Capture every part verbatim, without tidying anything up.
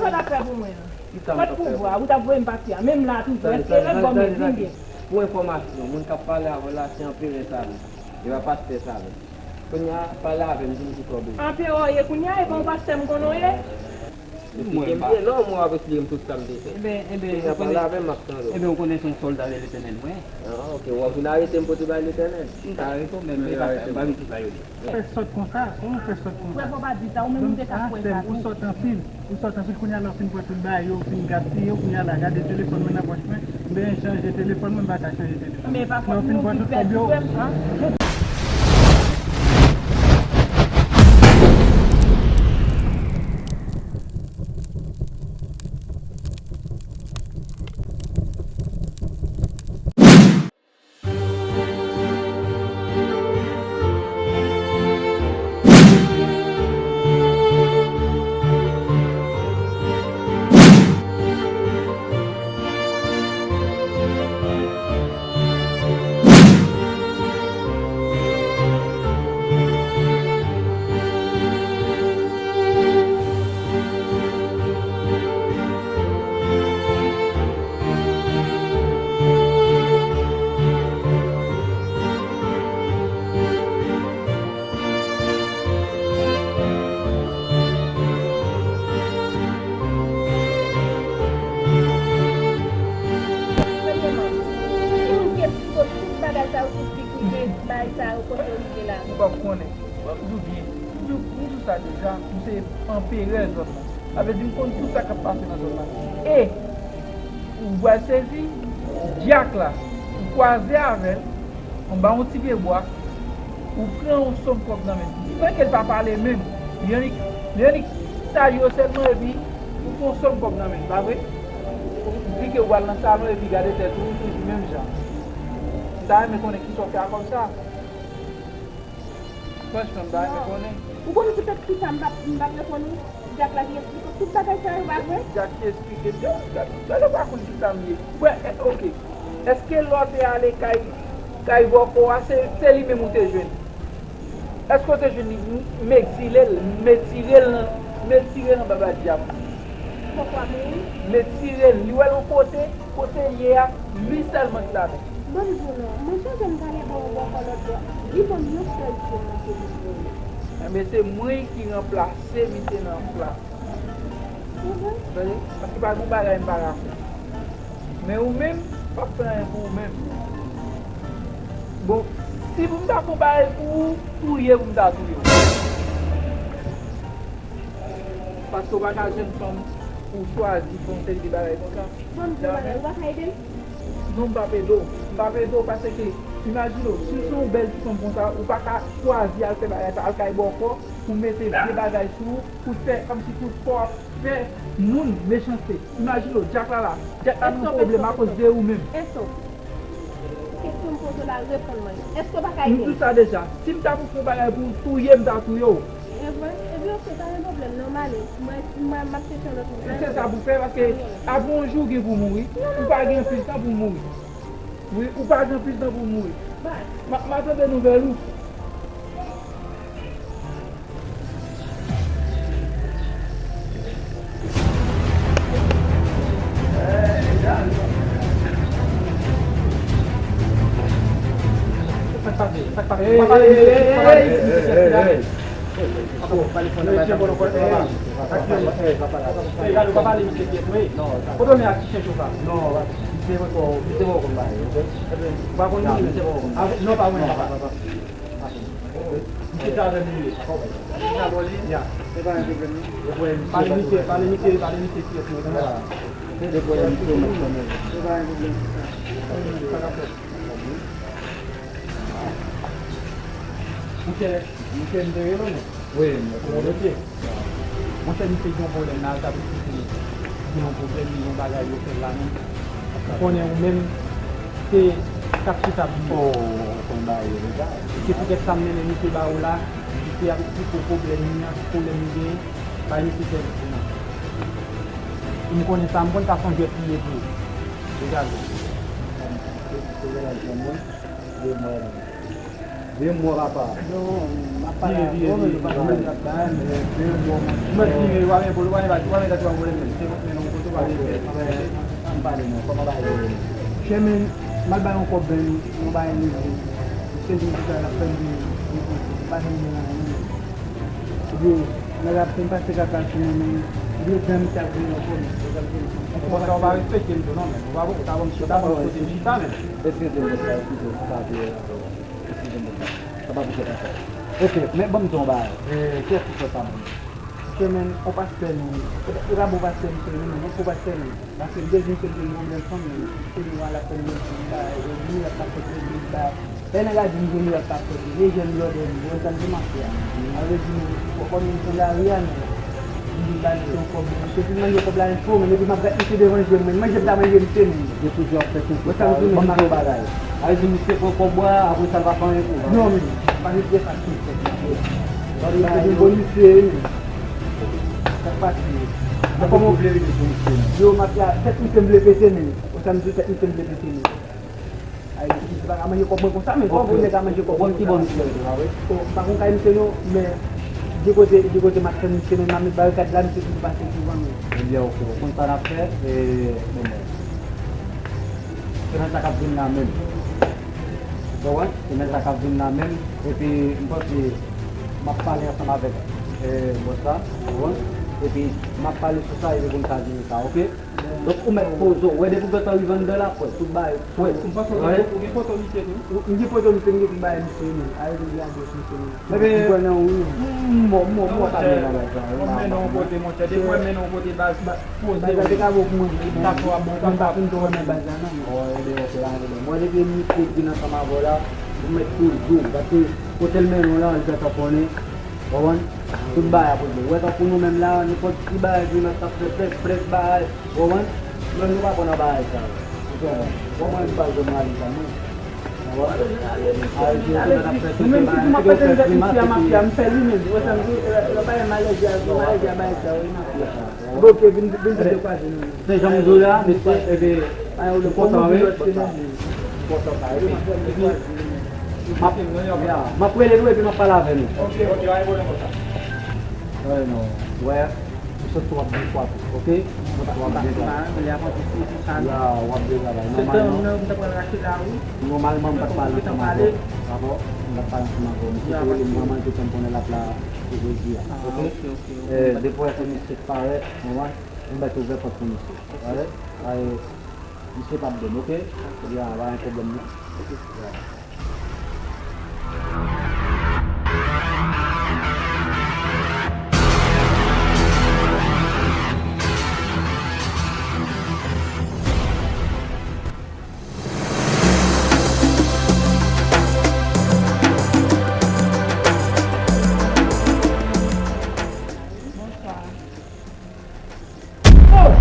Sa w t ap fè pou mwen an? Kot pouvwa ou t ap voye m pati a? Menm la toujou, èske lòt bò m ye? Di m byen. Pou enfòmasyon, moun k ap pale avè w la, se anperè Salè. E pa pastè Salè. Kounye a, pale avè m, di m ki sa w bezwen. Anperè w ye kounye a, e pa yon pastè m konnen w ye? Esplike m byen, non, mwen ap esplike m tout sa m te fè. Ebyen, ebyen, kounye a, pale avè m, m ap tande w. Ebyen, ou konnen se yon sòlda de Letènèl mwen ye. Ah, ok. W ap vin arete m pote bay Letènèl? M ka arete w, men m pa, m pa vin ti bay yo li. Fè sòt konsa, kòman w fè sòt konsa? Frè, fò w pa di sa, ou menm ou te ka kwè sa tou. Ou sòt anpil, ou sòt anpil. Kounye a la, w fin pran tout bagay yo, w fin gaspiye yo, kounye a la, gade telefòn mwen nan pòch mwen, m bezwen chanje telefòn mwen, m pa ka chanje telefòn mwen. Men pafwa pou moun ki pèdi frè m, an. Premyèman, ki moun ki eksplike w tout bagay sa yo, tout figi, bagay sa yo, kote yo rive la? Ou p ap konnen. Mwen, m di w byen. M di w, m di w sa deja, m se anperè zòn nan. Sa vle di m konn tout sa k ap pase nan zòn nan. E ou pral sezi, dyak la, ou kwaze avè l anba yon ti pye bwa, ou pran yon sonm kòb nan men l. San ke l pa pale menm, li annik, li annik salye w sèlman epi ou pran yon sonm kòb nan men l, pa vre? Ou di ke w al nan salon epi gade tèt ou, ou toujou menm jan. M ta renmen konnen kisa w fè a kòb sa. Franchman, m pa renmen konnen. Ou konn poutèt kisa m p ap, m p ap reponn ou? Dyak la ki eksplike w tout bagay sa yo, pa vre? Dyak ki eksplike m. Gade, gade, ou pa konn kisa m ye. Wè, eh, ok. Èske lè w te ale kay, kay bòkò a, se, se li menm ou te jwenn? Èske w te jwenn li? M, m egzile l, m etire l nan, m etire l nan baba dyab. Pòkò a mouri? M etire l, li wè l yon kote, kote l ye a, li sèlman ki ladan. Ban m di w non, mwen sonje m t ale bò yon bòkò lòt bò, li ban m yon sèl sou misye vin vole. Enben, se mwen ki ranplase misye nan plas. Mhm. Tande? Paske pa gen yon bagay m pa ka fè. Men ou menm, m p ap fè anyen pou ou menm. Bon, si pou m ta fè yon bagay pou ou, touye pou m ta touye w. Paske w pa ka jwenn fanm pou w chwazi fè yon seri de bagay konsa. Bon, m di w bagay, ou pa ka ede m? Non, m p ap ede w. M p ap ede w paske, imajine w, si w se yon bèl ti fanm konsa, ou pa ka chwazi al fè bagay sa, al kay bòkò, pou mete vye bagay sou ou, pou fè kòmsi tout kò w ap fè moun mechanste. Imajine w, dyak la la, dyak la nan yon pwoblèm akoz de ou menm. Èske w, kesyon m poze w la, reponn mwen. Èske w pa ka ede m? M di w sa deja, si m ta pou fè yon bagay pou w, touye m ta touye w. E vre? Ebyen, ok, pa gen pwoblèm, non, m ale. Mwen, mwen, m ap chèche yon lòt moun. E se sa pou fè, paske apre yon jou, w gen pou mouri. Ou pa gen anpil tan pou mouri. Wi, ou pa gen anpil tan pou mouri. M a, m a tande nouvèl ou. Sa k pase? Sa k pase? Ou pa pale misye, ou pa pale misye, chèf la. Atò, pale fò nan bagay sa. Ey, gade, ou pa pale misye pyès, wi. Kote w men ak ti chen cho sa? Non, misye poko, misye poko konn bagay, ok? Ou pa konn li? Misye poko konn. Non, pa konn, papa. Misye te avè m li ye. Ya. Pale misye, pale misye, pale misye pyès, non, konn bagay. Monchè, monchè, m te rele w, non? Wi, m te rele w. Monchè, misye gen yon pwoblèm nan, l t ap eksplike m. Li gen yon pwoblèm, li gen yon bagay yo fè l la menm. Ou konnen ou menm, se k ap chita pou li. Oh, ou konn bagay yo deja. Se poutèt sa m mennen misye ba ou la, misye ap eksplike w pwoblèm li an, ki pwoblèm li genyen, bay misye sèvis li an. M konnen sa, m konn sa se yon jwèt li ye tou. Degaje. Se jwèt la, mwen. Ye mwen. Vire m wè papa. Non, m ap pale avè w, men nou pa konn lòt bagay, men vire m wè w. Ou mèt vire, ou pa gen pwoblèm, ou pa gen, ou pa gen dati w ap vole menm. Se kont men non, kote w pa gen fè. Ann pale non, kòman bagay yo ye? Chèmen, m al bay yon kòb, ben, yon bagay leve. Se li ki fè l ap fè m vini, vini, vini, m pa janm gen anyen. Yo, nèg ap fin pase kaka sou mwen, men yo, dan misye ap vini ankò, men. Ou konsa, ou pa respekte m tou non, men. Ou pa, ou ta ban m chita, ban m kote m chita, men. Eskize m, eskize m, sa vle. Eskize m, sa pa pou fè pastè. Ok, men ban m di w yon bagay. E, kiyès ki fè sa menm? Chèmen, yon pastè, men. E pa bon pastè, misye, men, yon fo pastè, men. Paske m te di misye m te gen pwoblèm fanm, men. Misye vin wè l ap fè m yon ti bagay. Yo di mirak k ap fèt legliz, bagay. Lè nèg la di m gen mirak k ap fèt, se jèn blòdè m, ou konprann sa m di mafya. Sa vle di, kòm m se lari a, men. M di, ba misye yon kòb, men misye fin manje kòb la, men epi m ap gad misye devan je m, men manje m ta manje misye, men. Yo toujou ap fè konfyans. Wè sa m di, men, ban m di w bagay. Sa vle di, misye pran kòb ou a, apre sa, l pa fè anyen pou ou, pa vre? Non, men, pa gen pyès ak tout tèt la. Misye vin bon misye, men. Sa k pase? Kòman w vle rive sou misye, non? Yo, mafya, tèt misye m vle pete, men. Wè sa m di, tèt misye m vle pete, men. Ay, misye pa ka manje kòb mwen konsa, men kòb ou nèg ka manje kòb mwen konsa. Ou konn ki bò misye rete, pa vre? O, m pa konn kay misye non, men de kote, de kote m ap tann misye, men m ap met barikad la, misye toujou pase douvan nou. Ebyen, ok, ou konn sa n ap fè, e, bon, bon. Semèn sa k ap vin la menm. Ou konprann? Semèn sa k ap vin la menm, epi m panse m ap pale ansanm avèk, e, bòs la, ou konprann? Epi m ap pale sou sa, epi pou n ka jere sa, ok? Donk, ou mèt poze w. Wè, depi w gentan rive anndan la, frè, tout bagay frèt. M panse w gen foto misye tou. M gen foto misye, m gen tout bagay misye, men. Ale, m gen adrès misye, men. M kwè nan ou, wi. M mò, m mò, m mò pa byen nan bagay sa, wi. Mwen mennen w kote, monchè. Depi mwen mennen w kote, baz, poze w. Baz la te ka bon pou mwen, wi, men mwen pa fin twò renmen baz la, non. Mwen depi misye vin ansanm avè w la, ou mèt poze w. Paske kote l mennen w la, li gentan konnen. Ou konprann? Tout bagay ap regle. Ou wè, tankou nou menm la, nenpòt ti bagay, nou mèt ap fè prèk, prèk bagay. Ou konprann? Men nou pa pran nan bagay sa yo. Ou konprann? Bon, mwen, m pa janm rale zam mwen. Ou konprann? Al di yo, nou mèt ap fè tout bagay, nou mèt ap fè grimas, epi m fè li menm. Ou wè sa m di? Lè, lè bagay malèz la, malèz la, bagay sa yo, e mafya. Bon, ok, vin, vin, vin dekwaze nou. Se jan m di w la, mesye, epi, m kontan, wi. M kontan sa, epi, epi, m ap, ya, m ap rele nou, epi m ap pale avè nou. Ok, ok, pa gen pwoblèm konsa. Wè, non, wè, m santi w ap byen frape, ok? M santi w ap byen frape. Ya, w ap byen travay. Nòmalman, nòmalman, m pa t pale ansanm avè w, dakò? M pa t pale ansanm avè w. Misye te rele m vrèman, se tann konnen l ap la jodi a, ok? Eh, depi w wè ke misye parèt, ou konprann? Ou mèt ouvè pòt pou misye. Alright? Alright. Misye p ap byen, ok? Ya, pa gen pwoblèm, non. Ya. Bonswa. Oh!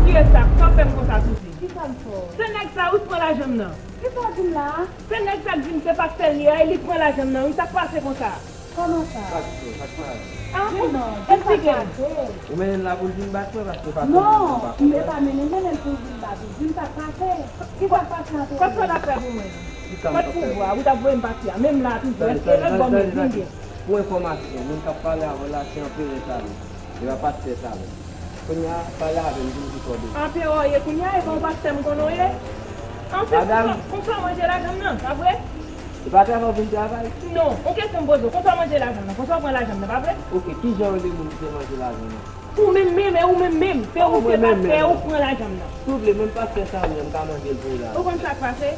Kiyès sa? Sa w fè m konsa toujou? Kisa m fè w? Se nèg sa wi k pran lajan m nan. Kisa w di m la a? Se nèg sa k di m se pastè l ye a, e li k pran lajan m nan wi. Sa k pase konsa? Kòman sa? Sa k fè w? Sa k pase? Ah, di m non, di m sa k pase. Ou mennen l la pou l vin bat mwen, paske w pa konn mwen, ou pa konprann. Non, m pa mennen, mennen l pou l vin bat ou. Di m sa k pase. Kisa k pase ant ou? Kòb sa w t ap fè pou mwen? Kot pouvwa ou t ap voye m pati a? Menm la a toujou. Èske lòt bò m ye? Di m byen. Pou enfòmasyon, moun k ap pale avè w la, se anperè sa ye. E pa pastè sa ye. Kounye a, pale avè m, di m kisa w bezwen. Anperè w ye kounye a, e pa yon pastè m konnen w ye? Anfèt, konsa, konsa w manje lajan m nan, pa vre? E pa travay w vin travay? Non, yon kesyon m poze w, konsa w manje lajan m nan, konsa w pran lajan m nan, pa vre? Ok, kijan w rele moun ki te manje lajan m nan? Ou menm menm, e ou menm menm, se ou se pastè, ou k pran lajan m nan. Souple, menm pastè sa w ye, m ka manje l pou ou la. Ou konn sa k pase?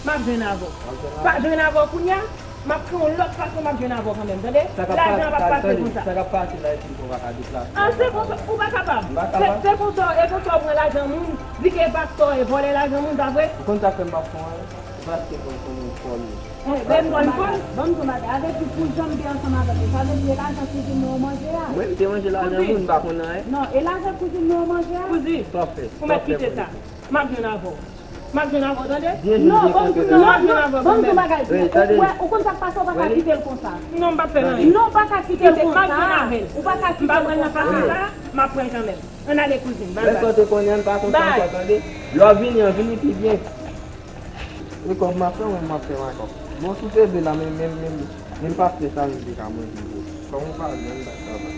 M ap jwenn avè w. W ap jwenn avè m? Pa jwenn avè w kounye a? M ap fè yon lòt fason, m ap jwenn avè w kanmenm, tande? Lajan an p ap pase konsa. Sa k ap pase la, epi m pa ka deplase. Ah, se konsa, ou pa kapab. M pa kapab. Se, se konsa, e konsa w pran lajan moun, di ke pastè w ye, vòlè lajan moun, pa vre? Ou konn sa k fè m p ap fè w anyen? Se paske fò m konnen w fòl. Eh, ben, fòl, fòl. Ban m di w bagay, avèk ou pou janm te ansanm avèk ou, sa vle di e lajan kouzin mwen ou manje a? Mwen, m te manje lajan moun, m pa konn anyen. Non, e lajan kouzin mwen ou manje a? Kouzi, sa w fè? Ou mèt kite sa. M ap jwenn avè w. M ap jwenn avè w, tande? Non, ban m di w, non, non, ban m di w bagay. Ou wè, ou konn sa k pase, ou pa ka kite l konsa. Non, m p ap fè l anyen. Non, ou pa ka kite l konsa. M ap jwenn avè l. Ou pa ka kite l konsa. M pa pran nan fason sa, m ap pran kanmenm. Ann ale kouzin, bay bay. Lè sa w te konnen an, pa konsa ankò, tande? Lè w vini an, vini pi byen. E kòb m ap fè, mwen m ap fè m ankò. Bon, si w te vle la, men, men, men, men pastè sa menm te ka manje vre. Kòm ou pa vle, ann bay travay.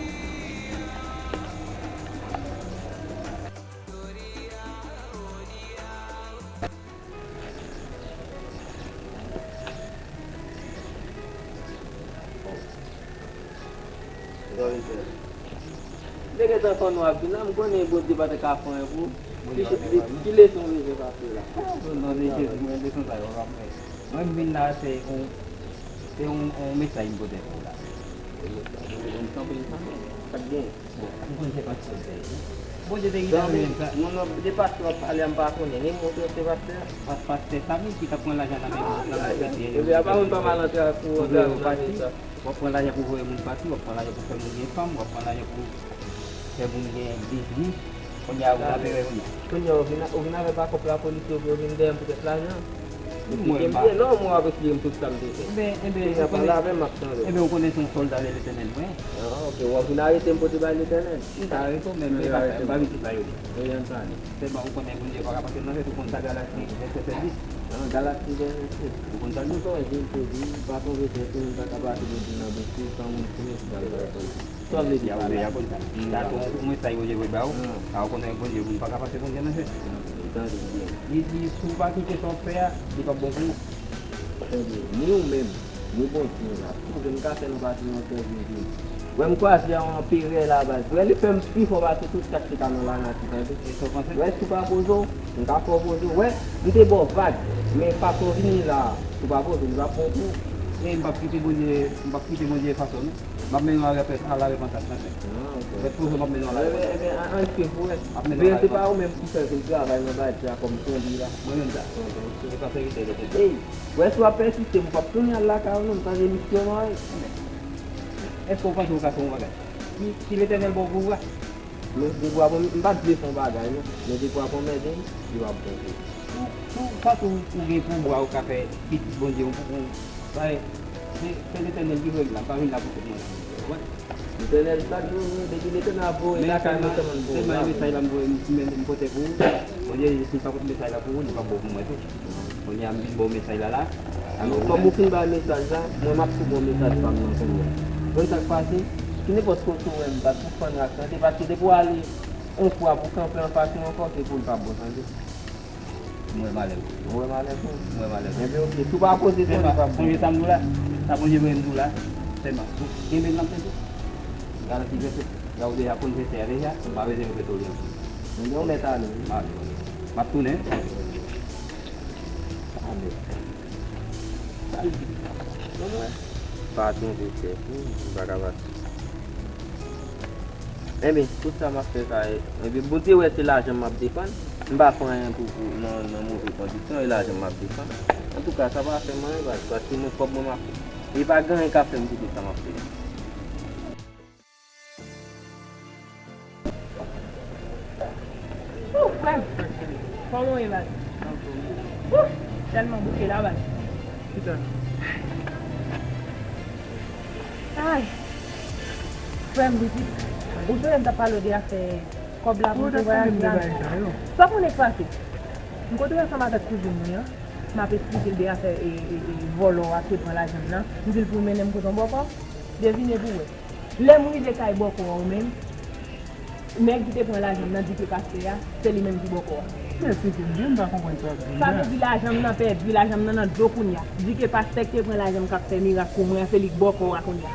M te gentan konnen w ap vin la, m konnen Bondye pa t ka fè anyen pou ou. Ki, ki, ki leson w bezwen pase la? O non de Jezi, mwen leson sa yo pa mwen. Mwen m vin la se yon, se yon, yon mesaj m pote pou ou la. Bon, m kanpe, m kanpe. Sa k gen? Bon, m konn se pastè w te ye. Bondye te gentan voye m sa. Moun nan, de pastè w ap pale a, m pa konnen. Ni moun ki se pastè? Pa, pastè Samy ki t ap pran lajan nan men moun nan. Ebyen, apa moun pa mal antre ak ou, antre ak ou nan sa? W ap pran lajan pou voye moun pati, w ap pran lajan pou fè moun gen fanm, w ap pran lajan pou fè moun gen biznis. Kounye a, ou nan pere kounye a. Kounye a, ou vin, ou vin avè bakòp lapolis yo pou yo vin dèyè m poutèt lajan. Eksplike m byen, non, mwen w ap eksplike m tout sa m te fè. Enben, enben, kounye a, pale avè m, m ap tande w. Enben, ou konnen se yon sòlda de Letènèl mwen. Ah, ok, w ap vin arete m pote bay Letènèl. M ta arete w, men m pa, m pa vin sou sa yo di. Voye ann pale. Sèlman ou konnen Bondye pa ka pase nan tèt, ou konn sa Galati vennsenk sèt di. Nan Galati vennsenk sèt. Ou konn sa l di? Ou sonje m te di, pa sonje tèt ou, moun pa ka pase Bondye nan bouch li, san moun konnen si l pral bay kòb li. Sa w vle di pa la? Ya konn sa. Sa se yon mesaj Bondye voye ba ou. A ou konnen Bondye, moun pa ka pase Bondye nan tèt. Tande byen. Li di, si w pa kite sa w ap fè a, li p ap bon pou ou. Tande, ni ou menm, ni Bondye la. Tou, m ka fè nou pati nan sèvis li. Wè, m kwaze a yon anperè la, baz. Wè, li fè m pi fò pase tout sa k te ka nan lanati, tande. Wè, sipapoze w, m ka fè w poze w. Wè, m te ba w vag, men fason w vini la, sipapoze w, li p ap bon pou ou. E m p ap kite Bondye, m p ap kite Bondye efase w, non. M ap mennen w a repè-, a larepantans, mwen menm. Ah, ok. Mèt Pozo, m ap mennen w a larepantans. Ebyen, ebyen, an, ann swiv pou wè. M ap mennen w a larepantans. Men se pa ou menm ki fè l travay nan bagay sa kòm kondi la. Mwen menm sa. Ok, ok. Se pa serite de Bondye. Ey, wè si w ap pèsiste, m p ap tounen al lakay ou non, m tande misyon mwen. Èske w panse w ka fè yon bagay? Si, si Letènèl ba w pouvwa. Men depi w ap, m pa t vle fè yon bagay non, men depi w ap anmède m, li p ap bon pou ou. Ou, ou panse w, ou gen pouvwa, ou ka fè pitit Bondye yon, yon, bagay, se, se Letènèl ki voye m la, m pa vin la pou kont mwen. Ou konprann? Letènèl, sa k nou, depi Letènèl ap voye lakay nou, sèlman n voye. Sèlman mesaj la m voye, m, m, m pote pou ou. Bondye di, si m pa pote mesaj la pou ou, li p ap bon pou mwen tou. Kounye a, m vin ba w mesaj la la. Alò, kòm ou fin bay mesaj la, mwen, m ap sou bon mesaj pa m nan kounye a. Konn sa k pase? Ki nenpòt kote w wè m, pa sou fann rak tande, paske depi w ale yon fwa pou kanpe anfas li ankò, se pou l pa bon, tande. Mwen malè pou ou. Mwen malè pou ou. Mwen malè pou ou. Ebyen, ok. Si w pa poze tande, li p ap bon. Sonje sa m di w la. Sa Bondye voye m di w la. Sèlman. Kenbe l nan tèt ou. Garanti vèsè. Ya ou deja konn vèsè a deja. M pa bezwen repete w li ankò. Mwen gen yon mèt ale. M ap tounen. Amen. Sa l di? Bon, mwen pa twonpe tèt ou, m pa ka pase. Enben, tout sa m ap fè sa, enben, Bondye wè se lajan m ap defann. M pa fè anyen pou, pou, nan, nan move kondisyon, e lajan m ap defann. Antouka, sa pa fè m anyen, baz, paske mwen pwòp mwen m ap fè. E pa gen anyen k ap fè m kite sa m ap fè. Ou, frè m. Kòman w ye, baz? Ou, tèlman bouke la, baz. Kisa? Ay. Frè m, pitit. Ou sonje m t ap pale w de afè kòb la pou m te vwayaje la? Sa konnen k pase? M kote w ansanm avèk kouzin mwen an. M ap esplike l de afè, e, e, e, vòlò a ki te pran lajan m nan. M di l pou l mennen m kote yon bòkò. Devine pou w wè. Lè m rive kay bòkò a ou menm, nèg ki te pran lajan m nan di ke pastè a, se li menm ki bòkò a. Men esplike m byen, m pa konprann sa w ap di m nan. Sa vle di lajan m nan pèdi, lajan m nan nan dlo kounye a. Di ke pastè ki te pran lajan m k ap fè mirak pou mwen an, se li k bòkò a kounye a.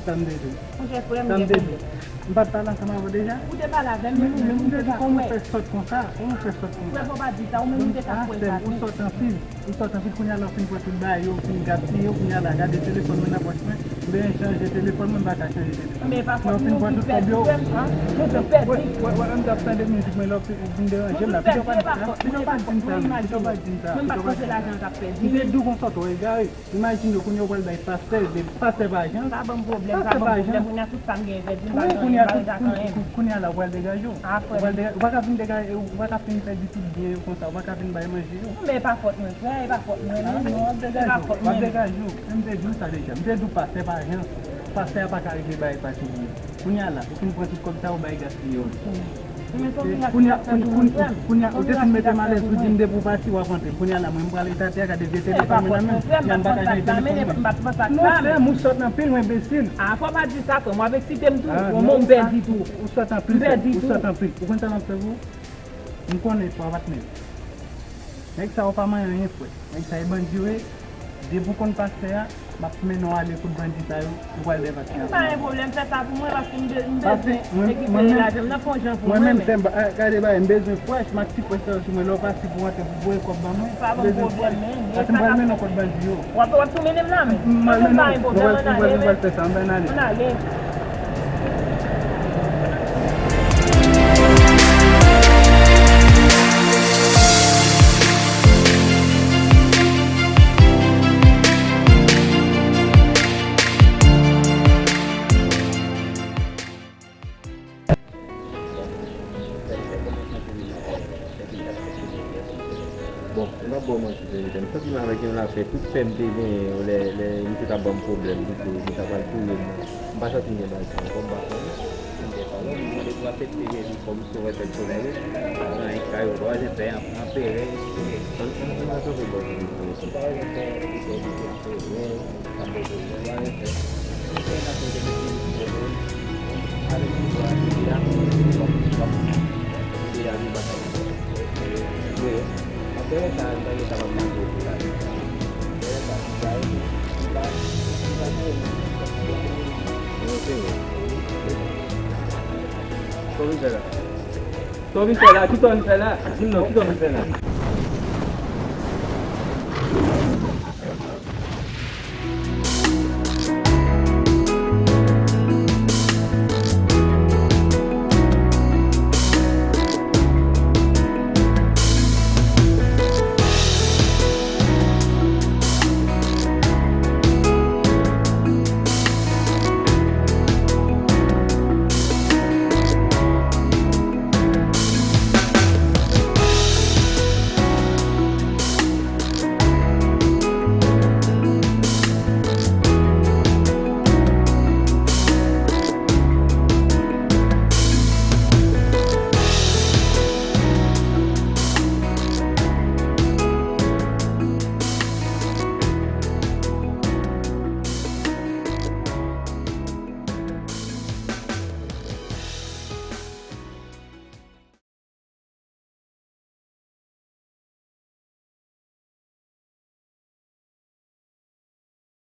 Sa m te di w? Monchè, frè m, gen pwoblèm. M pa t pale ansanm avè w deja? Ou te pale avè m, men ou menm ou te pa kwè. Kòman w fè sòt konsa? Kòman w fè sòt konsa? Frè, fò w pa di sa, ou menm ou te ka kwè sa tou. Ou sòt anpil. Ou sòt anpil, kounye a la w fin pran tout bagay yo, w fin gaspiye yo, kounye a la gade telefòn mwen nan pòch mwen, m bezwen chanje telefòn mwen, m pa ka chanje telefòn mwen. Men e pa fòt mwen, ou fin pèdi, frè m, an? Ou pèdi. Wè, wè, wè, m t ap tande mizik mwen, lè w fin deranje m la, pito w pa di sa, pito w pa di m sa, pito w pa di m sa, pito w pa di m sa. M te di w konsa w twò egare. Imajine w, kounye a w pral bay pastè, de pastè pa ajan. Pa ban m pwoblèm, pa ban m pwoblèm. Kounye a tout sa m genyen pèdi, m pa gen anyen, m pa rete ak anyen. Kounye a la w pral degaje w. Ou pral dega-, ou pa ka vin degaje, ou pa ka fin pèdi tout byen yo konsa, ou pa ka vin bay manje yo. Men e pa fòt mwen, frè, e pa fòt mwen, non. Ah non, w ap degaje w, w ap degaje w. Men m te di w sa deja, m te di w pastè pa ajan. Pastè a pa ka regle bagay patikilye. Kounye a la, ou fin pran tout kòb sa yo bay gaspiye yo. Kounye a, kounye a, kounye a, ou te fin mete m alèz, ou di m depi w pati, w ap rantre. Kounye a la, mwen, m pral etate a, gade vye telefòn mwen nan men m, m pa ka jwenn telefòn mwen. Non, frè m, ou sòt anpil, ou enbesil. A, fò pa di sa, frè m, w ap eksite m tou. Ou pèdi tou. Ou sòt anpil, ou sòt anpil. Ou konn sa m ap fè pou ou? M konnen sa w ap atnè. Nèg sa yo pa manyen anyen, frè. Nèg sa e bandi yo ye. Depi w konn pastè a, m ap mennen w ale kot bandi sa yo, ou pral dèyè pastè a. Pa gen pwoblèm, fè sa pou mwen, paske m be-, m bezwen rekipere lajan m nan, fè yon jan pou mwen menm. Mwen menm, tè m ba-, a, gade bagay, m bezwen frèch, m ak ti frèch sa yo sou mwen, lè w pase pou w antre pou voye kòb ban mwen. Pa ban m pwoblèm, men. Paske m pral mennen w kot bandi yo. W ap, w ap tou mennen m la, men. M pral mennen w, m pral, m pral, m pral fè sa, m pral ale. Ann ale. Bon, m p ap ba w manti, verite. M santi m avèk yon lapè, tout pè m te genyen yo, lè, lè misye t ap ban m pwoblèm, li te, li t ap al touye m nan. M pa santi m gen bagay sa ankò, m pa konnen. M te pale, m mande pou aksepte Jezi kòm sovè pèsonèl ou. Nan Eskay ou pa wè se pè an, an pere. An, an, an, an, sovè bò Jezi Kris. Ou pa wè se pè, se pè, se pè, se pè. Sa w vin fè la? Sa w vin fè la? Kisa w vin fè la? Di m non, kisa w vin fè la?